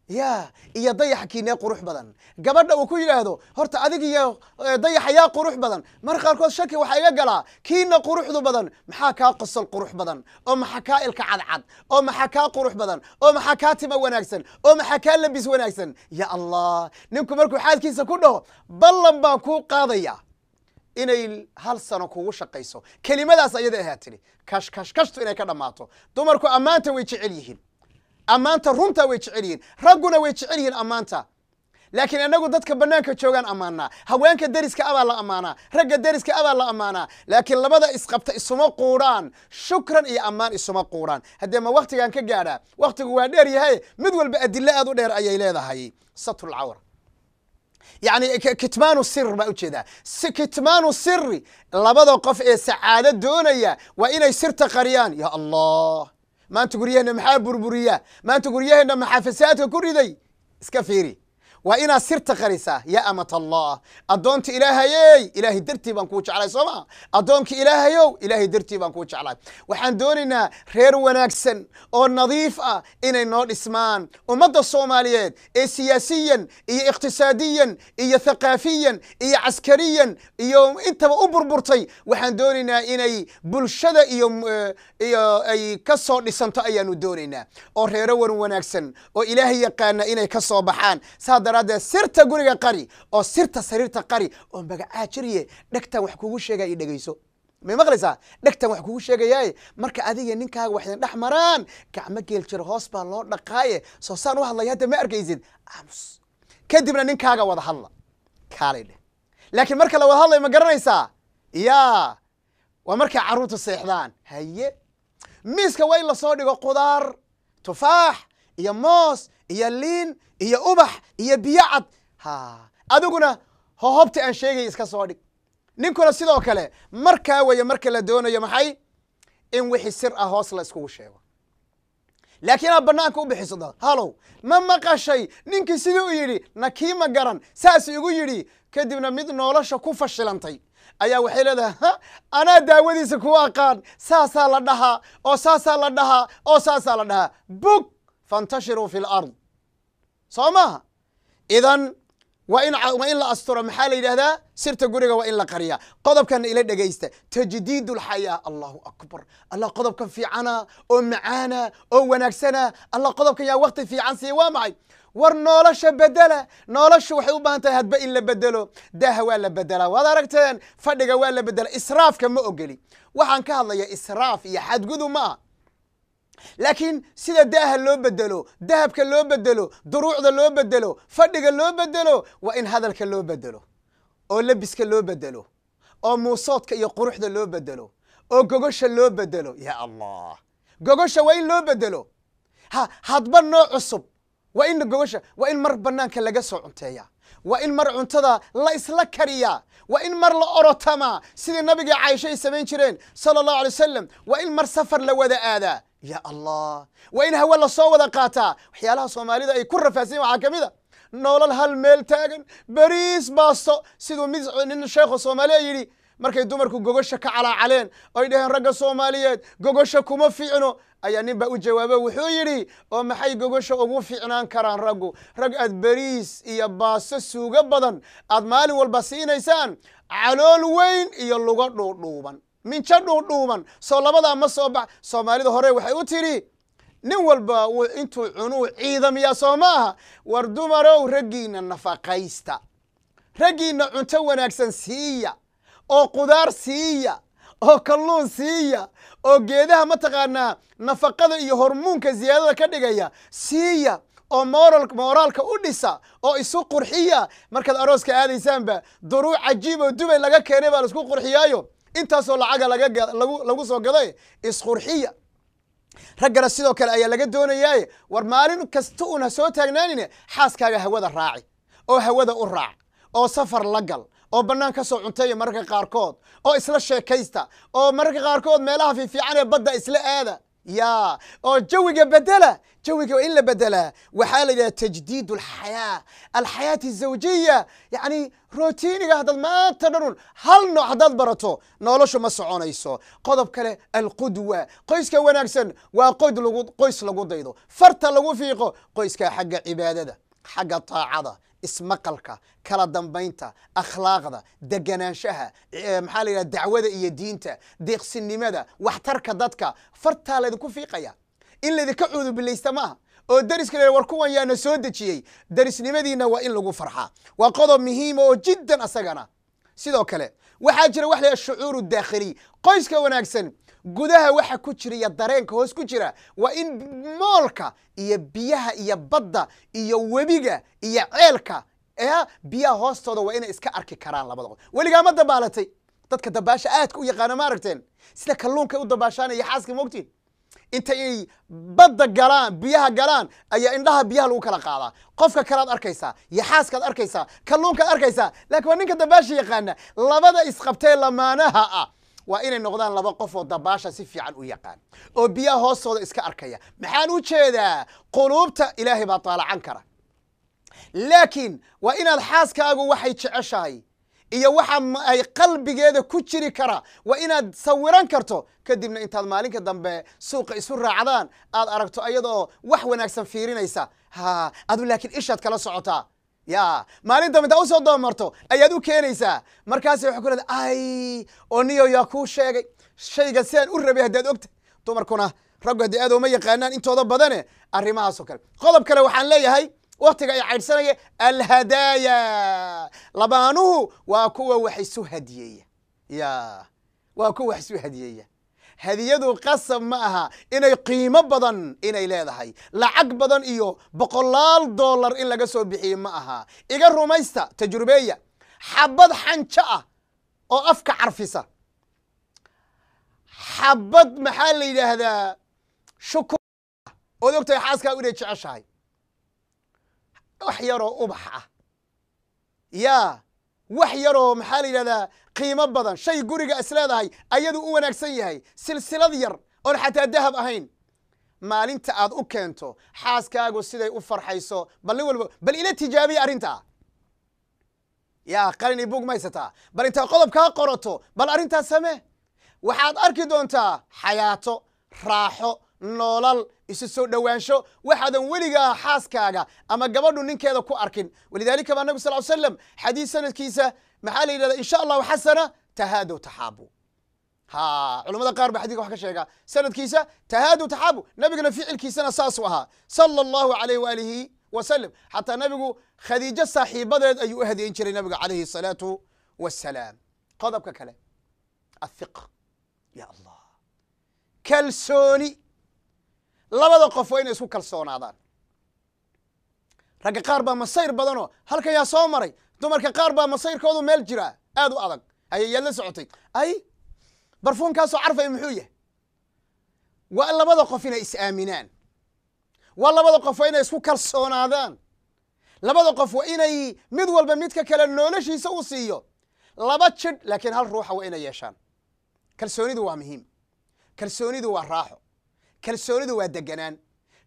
S2: ya iyo dayaxa kiinee qurux badan? Gabadha uu ku yidhaahdo, horta adiga iyo dayaxa yaa qurux badan? Mar qaarkood shaki waxaa iga galaa kiina quruxdu badan. Maxaa kaa qosol qurux badan? Oo maxaa kaa ilka cadcad? Oo maxaa kaa qurux badan? Oo maxaa kaa tima wanaagsan? Oo maxaa kaa labis wanaagsan? Ya Allah! Ninku markuu xaalkiisa ku dhaho, ballan baan kuu qaadaya inay hal sano kugu shaqayso kelimadaas ayada ahaa tidhi, kash kash kashtu inay ka dhammaato. Dumarku ammaanta way jecel yihiin, ammaanta runta way jecel yihiin, ragguna way jecel yihiin ammaanta. Laakiin inagu dadka bannaanka joogaan ammaanaa, haweenka deriska abaa la ammaanaa, ragga deriska abaa la ammaanaa, laakiin labada isqabta isuma quudhaan shukran iyo ammaan, isuma quudhaan. Haddee ma waktigaan ka gaadhaa? Waktigu waa dheer yahay. Mid walba adilo aad u dheer ayay leedahay. Satrulcawra, yani kitmaanu sir baa ujeedaa, kitmaanu siri. Labada qof ee sacaado doonaya waa inay sirta qariyaan. Ya Allah! Maanta guryaheenna maxaa burburiya? Maanta guryaheenna maxaa fasaadka ku riday? Iska fiiri. Waa inaad sirta qarisaa. Ya amat Allah, addoonta Ilaahayey, Ilaahay dartii baan kuu jeclay. Soo maa? Addoonka Ilaahayow, Ilaahay dartii baan kuu jeclay. Waxaan doonaynaa reer wanaagsan oo nadiif ah inay noo dhismaan. Ummadda Soomaaliyeed ee siyaasiyan iyo iqtisaadiyan iyo thaqaafiyan iyo caskariyan iyo intaba u burburtay, waxaan doonaynaa inay bulshada iyo ay ka soo dhisanto ayaanu doonaynaa, oo reero wan wanaagsan oo Ilaahay yaqaana inay ka soo baxaan. Saa daraaddeed sirta guriga qari, oo sirta sariirta qari, oo magacaa jiriye dhegtan wax kugu sheegaya i dhegeyso. May maqlaysaa? Dhegtan wax kugu sheegayaaye, marka adiga ninkaaga wax idin dhex maraan, gacmo geel jiro hoos baa loo dhaqaaye. Soo saan u hadlaya hadda ma arkaysid? Aamus, kadibna ninkaaga wada hadla, kaalay dheh. Laakiin marka la wada hadlayo, ma garanaysaa? Ya waa markay carruurtu seexdaan. Haye, miiska waa in lasoo dhigo qudaar, tufaax iyo moos iyo liin iyo ubax iyo biyo cad. Ha, adiguna hohobta aan sheegaya iska soo dhig, ninkuna sidoo kale. Markaa weeye marka la doonayo maxay? In wixii sir ah hoos la iskugu sheego. Laakiin inaad banaanka u bixiso dad, halow, ma maqashay ninkii sidii u yidhi? Na kii ma garan saas igu yidhi. Kadibna mid nolosha ku fashilantay ayaa waxay leedahay, ha, anaa daawadiisa kuwa aqaan, saasaa la dhahaa oo saasaa la dhahaa oo saasaa la dhahaa. Bug fantashiruu fi lard, soo maaha? Idan waa in la asturo, maxaa la yidhahdaa, sirta guriga waa in la qariyaa. Qodobkanna ila dhegaysta, tajdiid alxayaa. Allahu akbar! Allah, qodobkan fiicana oo macaana oo wanaagsana. Allah, qodobkan yaa wakti fiican siiya? Waa maxay? War nolosha bedela. Noloshu waxay u baahan tahay hadba in la bedelo. Daaha waa la bedelaa, waad aragteen, fadhiga waa la bedela. Israafka ma ogeli. Waxaan ka hadlaya israaf iyo xadgudub ma ah, laakiin sida daaha loo bedelo, dahabka loo bedelo, duruucda loo bedelo, fadhiga loo bedelo, waa in hadalka loo bedelo, oo labiska loo bedelo, oo muusoodka iyo quruxda loo bedelo, oo gogosha loo bedelo. Ya Allah, gogosha waa in loo bedelo. Ha, hadba nooc cusub waa in gogosha, waa in mar banaanka laga soo cunteeya, waa in mar cuntada la isla kariyaa, waa in mar la orotamaa sidii nabiga Caaisha ay samayn jireen sala Allahu alay wasalam, waa in mar safar la wada aadaa. Ya Allah, waa in hawe lasoo wada qaataa. Waxyaalaha Soomaalida ay ku rafaadsan waxaa ka mid a nolol hal meel taagan, beriis baasto. Siduu mid nin sheekho Soomaaliya yidhi markay dumarku gogosha ka calaacaleen oy dhaheen ragga Soomaaliyeed gogosha kuma fiicno, ayaa nin baa u jawaabo, wuxuu yidhi: oo maxay gogosha ugu fiicnaan karaan raggu? Rag aad beriis iyo baasto suugo badan aad maalin walba siinaysaan, calool weyn iyo lugo dhuudhuuban, minjo dhuudhuuban, soo labadaa ma soo bax. Soomaalida hore waxay u tidhi nin walba intuu cunuu ciidamiyaa, soo ma aha? War dumarow, raggiina nafaqaysta, raggiina cunto wanaagsan siiya, oo qudaar siiya, oo kalluun siiya, oo geedaha mataqaanaa nafaqada iyo hormuunka ziyaadada ka dhigaya siiya, oo mooraalka u dhisa, oo isu qurxiya. Markaad arooska aadaysaanba duruuc cajiib oo Dubay laga keenay baa laisku qurxiyaayo, intaasoo lacaga lagu soo gaday, isqurxiya. Raggana sidoo kale ayaa laga doonayaaye, war maalin kasta uun ha soo taagnaanine, xaaskaaga hawada raaci, oo hawada u raac, oo safar la gal, oo bannaan ka soo cunteeya mararka qaarkood, oo isla sheekaysta, oo mararka qaarkood meelaha fiifiican ee badda isla aada, ya oo jawiga bedela. Jawiga waa in la bedelaa. Waxaa la yidhaha tajdiid alxayaa, alxayaati azawjiya. Yacni rotiiniga haddaad maanta dhanun hal nooc haddaad barato, noloshu ma soconayso. Qodob kale, alqudwa. Qoyska wanaagsan waa qoys lagu daydo, farta lagu fiiqo. Qoyskaa xagga cibaadada, xagga taacada, ismaqalka, kala dambaynta, akhlaaqda, deganaanshaha, maxaa la yidhaha, dacwada iyo diinta, deeqsinimada, waxtarka dadka, fartaa laydinku fiiqaya. In laydinka cuudubilaysta ma aha oo deriska la war kuwan yaana soo dejiyey. Derisnimadiina waa in lagu farxaa. Waa qodob muhiima oo jiddan asagana. Sidoo kale waxaa jira wax la yidhaha shucuuru daakhiliy. Qoyska wanaagsan gudaha waxa ku jira iyo dareenka hoos ku jira waa in moolka iyo biyaha iyo badda iyo webiga iyo ceelka ee biyaha hoostooda waa inay iska arki karaan labada qof. Weligaa ma dabaalatay? Dadka dabaasha aadka u yaqaana ma aragteen sida kalluunka u dabaashaanaya xaaska? Moogtiin inta ay badda galaan, biyaha galaan, ayaa indhaha biyaha lagu kala qaadaa. Qofka kalaad arkaysaa, yaxaaskaad arkaysaa, kalluunkaad arkaysaa, laakiin waa ninka dabaasha yaqaana. Labada isqabtee lamaanaha ah waa inay noqdaan laba qof oo dabaasha si fiican u yaqaan, oo biyaha hoostooda iska arkaya. Maxaan u jeedaa? Quluubta Ilaahay baa taalacan kara, laakiin waa inaad xaaskaagu waxay jeceshahay iyo waxa ay qalbigeeda ku jiri kara waa inaad sawiran karto. Kadibna intaad maalinka dambe suuqa isu raacdaan aad aragto ayadoo wax wanaagsan fiirinaysa, ha adu laakiin ishaad kala socotaa. Ya maalin dambe intaa usoo doomarto ayaad u keenaysaa, markaasi waxay ku leedahay: ay oo niyo, yaa kuu sheegay shayga sidaan u rabay? Haddaad ogta dumarkuna raggu haddii aad uma yaqaanaan intooda badane arrimahaas oo kale. Qodob kale waxaan leeyahay, waktiga ay caydhsanaya, alhadaaya. Labaanuhu waa kuwa wax isu hadiyeeya, ya waa kuwa wax isu hadiyeeya. Hadiyadu qasab ma aha inay qiimo badan inay leedahay, lacag badan iyo boqolaal dollar in laga soo bixiyo ma aha. Iga rumaysta, tajrubeeya, xabad xanjo ah oo afka carfisa, xabad maxaa la yidhaahdaa shukur ood ogtahay xaaskaagu inay jeceshahay, wax yaroo ubax ah, ya wax yaroo maxaa la yidhahdaa qiimo badan, shay guriga is leedahay ayadu u wanaagsan yahay, silsilad yar oon xataa dahab ahayn, maalinta aad u keento xaaskaagu siday u farxayso. Bal nin walba bal ila tijaabiya arrintaa. Yaa qalin i bug maysataa? Bal intaad qodobkaa qorato, bal arrintaas samee. Waxaad arki doontaa xayaato, raaxo, noolal, isu soo dhowaansho waxaadan weligaa xaaskaaga ama gabadhu ninkeeda ku arkin. Walidaalika baa nabig sal slam xadiis sanadkiisa maxaa la yidhahda insha Allahu xasana, tahaadu taxaabu. Ha culamada qaar ba xadidka wax ka sheega sanadkiisa, tahaadu taxaabu. Nabigana ficilkiisana saasuu ahaa, sala Allahu alayh waalihi wasalam. Xataa nabigu Khadiijo saaxiibadeed ayuu u hadiyen jiray nabiga calayhi asalaatu wassalaam. Qodobka kale, athiq. Ya Allah, kalsooni. Labada qof waa inay isku kalsoonaadaan. Ragga qaar baa masayr badanoo halkan yaa soo maray. Dumarka qaar baa masayrkoodu meel jira aad u adag. Haye, yaad la socotay? Ay, barfuunkaasoo carfay muxuu yahay? Waa labada qof inay is-aaminaan, waa labada qof waa inay isku kalsoonaadaan, labada qof waa inay mid walba midka kale noloshiisa u siiyo. Laba jidh laakiin hal ruuxa waa inay yeeshaan. Kalsoonidu waa muhiim, kalsoonidu waa raaxo. Kalsoonidu waa deganaan,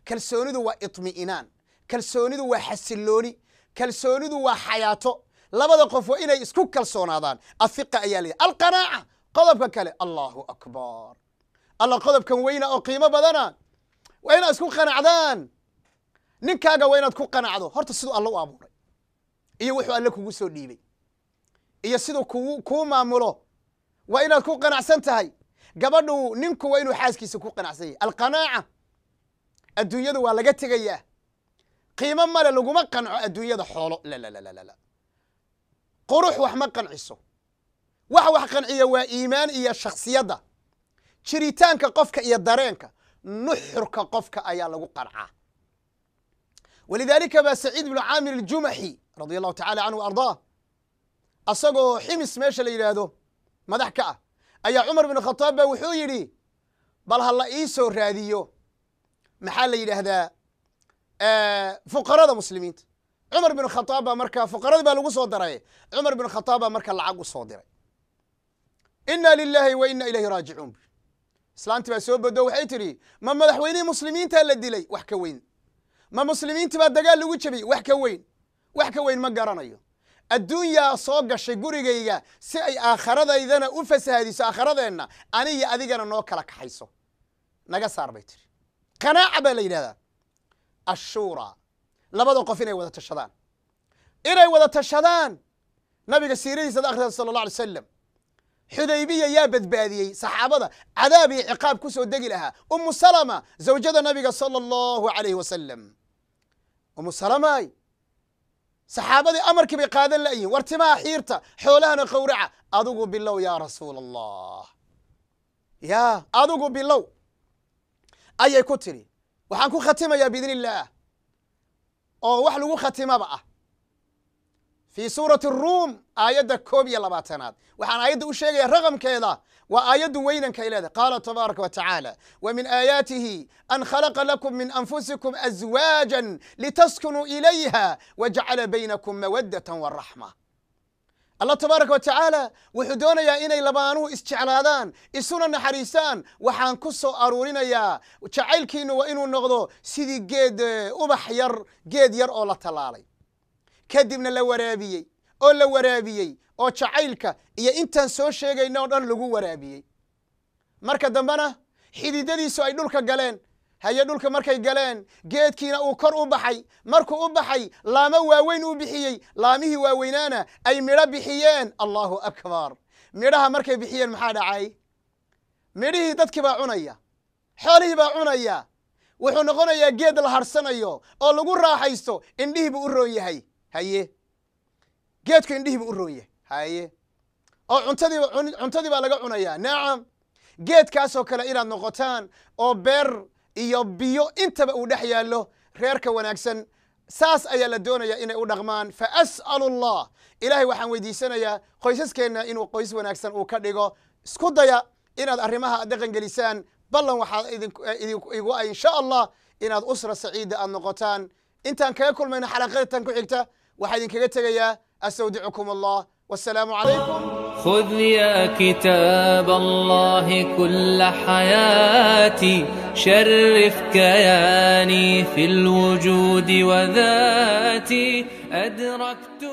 S2: kalsoonidu waa itmi'inaan, kalsoonidu waa xasilooni, kalsoonidu waa xayaato. Labada qof waa inay isku kalsoonaadaan. Athiqa ayaa la yidhaha. Alqanaaca, qodobka kale. Allahu akbar, alla qodobkan weyna oo qiimo badana. Waa inaad isku qanacdaan. Ninkaaga waa inaad ku qanacdo horta siduu alla u abuuray iyo wuxuu alle kugu soo dhiibay iyo siduu kuu maamulo. Waa inaad ku qanacsan tahay. Gabadhu, ninku waa inuu xaaskiisa ku qanacsan yahay. Alqanaaca, adduunyadu waa laga tegayaa, qiimo male, laguma qanco adduunyada. Xoolo la la la la la, qurux wax ma qanciso. Wax qanciya waa iimaan iyo shakhsiyadda, jiritaanka qofka iyo dareenka, nuxurka qofka ayaa lagu qancaa. Walidaalika baa Saciid bnu Caamir Aljumaxi, radia allahu tacala canhu ardaah, asagoo Ximis meesha la yidhaahdo madax ka ah, ayaa Cumar bin Khataab baa wuxuu yidhi: "Bal ha la ii soo raadiyo, maxaa la yidhaahdaa, fuqarada muslimiinta." Cumar bin Khataab baa markaa fuqaradii baa lagu soo daray. Cumar bin Khataab baa marka lacag u soo diray. "Ina lilahi wa ina ilayhi raajicuun." Islaantii baa soo bodo, waxay tidhi: "Ma madaxweynihii muslimiintaa la dilay? Wax ka weyn ma muslimiintii baa dagaal lagu jebiyey? Wax ka weyn, wax ka weyn ma garanayo. Adduunyaa soo gashay gurigayga si ay aakhiradaydana u fasahaadiso, aakhiradeenna aniga adigana noo kala kaxayso. Naga saar," bay tiri. Qanaaca baa la yidhahdaa. Ashuura, labada qof inay wada tashadaan, inay wada tashadaan. Nabiga siiradiisa ad akhrisa, sala allah alay salam, Xudaybiya yaa badbaadiyey saxaabada cadaab iyo ciqaab ku soo degi lahaa? Umu Salama, zawjada nabiga sala allahu alayhi wasalam. Umu Salamay saxaabadii amarkii bay qaadan la'yihin: "War timaha xiirta, xoolahana qowraca." "Adigu bilow, yaa rasuul Allah, yaa adigu bilow," ayay ku tidhi. Waxaan ku khatimayaa, biidni illaah, oo wax lagu khatimaba ah, fii suurati Ruum, aayadda 21aad. Waxaan aayadda u sheegaya raqamkeeda, waa aayaddu weynankay leedahay. Qaala tabaaraka wa tacaala: "Wa min aayaatihi an khalaqa lakum min anfusikum azwaaja litaskunuu ilayha wajacala baynakum mawaddata waraxma." Allah tabaaraka wa tacaala wuxuu doonayaa inay labaanuhu isjeclaadaan, isuna naxariistaan. Waxaan ku soo aruurinayaa, jacaylkiinu waa inuu noqdo sidii geed ubax yar, geed yar oo la tallaalay, kadibna la waraabiyey oo la waraabiyey, oo jacaylka iyo intaan soo sheegayna oo dhan lagu waraabiyey. Marka dambena xididadiisu ay dhulka galeen. Haye, dhulka markay galeen, geedkiina uu kor u baxay. Markuu u baxay, laamo waaweyn uu bixiyey, laamihii waaweynaana ay midho bixiyeen. Allahu akbar! Midhaha markay bixiyeen, maxaa dhacay? Midhihii dadkii baa cunaya, xoolihii baa cunaya. Wuxuu noqonayaa geed la harsanayo oo lagu raaxaysto. Indhihii buu u roon yahay. Haye, geedku indhihii buu u roon yahay. Haye, oo cuntadiiba, cuntadii baa laga cunayaa. Nacam, geedkaasoo kale inaad noqotaan oo beer iyo biyo intaba uu dhex yaallo. Reerka wanaagsan saas ayaa la doonaya inay u dhaqmaan. Fa as'alu Allah, ilaahay waxaan weydiisanayaa qoysaskeenna inuu qoys wanaagsan uu ka dhigo. Isku daya inaad arrimaha dhaqan gelisaan. Ballan waxaa igu ah, insha Allah, inaad usra saciida aad noqotaan. Intaan kaga kulmayno xalaqadatan ku xigta, waxaa idinkaga tegayaa: astawdicukum Allah, wassalaamu calaykum.
S1: خذ يا كتاب الله كل حياتي، شرف كياني في الوجود وذاتي، أدركت